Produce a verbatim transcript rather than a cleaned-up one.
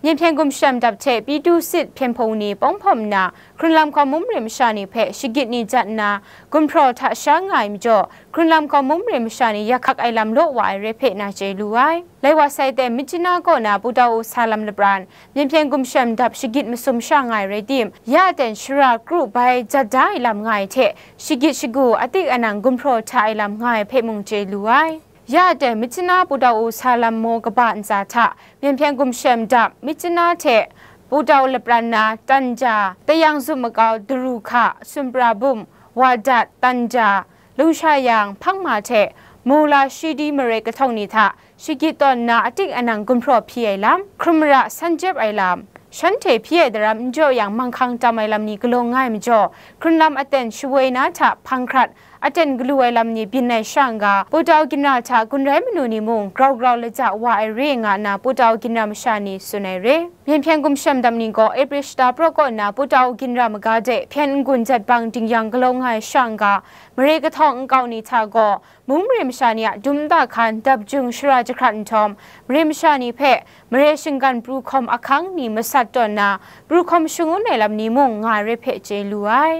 Myen hpyen gumshem dap hte Pitu sit hpyen hpung ni pawng hpawm nna, Hkrunlam hkawm mum re masha ni hpe shagit ni jan nna, gumhpraw hta sha nga ai majaw, Hkrunlam hkawm mum re masha ni yak hkak ai lam law wa ai re hpe na chye lu ai. Lai wa sai ten, Myitkyina kaw na Pu Tau U Salam lapran, Myen hpyen gumshem dap shagit masum sha nga ai rai tim, ya aten shara kru bai jat da ai lam nga ai hte, shagit shagu atik anang gumhpraw hta ai lam nga ai hpe mung chye lu ai. Ya aten Myitkyina Pu Tau U Salam maw kaba ntsa hta, Myen hpyen gumshem dap, Myitkyina hte Pu Tau lapran na, Tanja, Tayang Zup Makau, Daru Hka, Sumprabum, Wadat, Tanja, Lungshayang, Hpangma hte Mola Shidi mare kahtawng ni hta shagit tawn nna atik anang gumhpraw hpyi ai lam, hkrum mara san jep ai lam, shanhte hpyi ai daram n jaw yang manghkang tam ai lam ni galaw nga ai majaw, Hkrunlam aten shawoi na hta hpang hkrat, aten galu ai lam ni byin ai sha n-ga, Pu Tau ginra hta gun rai manu ni mung grau grau laja wa ai re nga nna Pu Tau ginra masha ni tsun ai re. Myen hpyen gumshem dap ni gaw April shata praw kaw nna Pu Tau ginra maga de hpyen n-gun jat bang ding yang galaw nga ai sha n-ga, mare kahtawng nkau ni hta gaw mum mare masha ni a dum nta hkan dap jung shara jahkrat nhtawm, mare masha ni hpe mare shinggan pru hkawm ahkang ni masat tawn nna, pru hkawm shangun ai lam ni mung nga ai re hpe chye lu ai.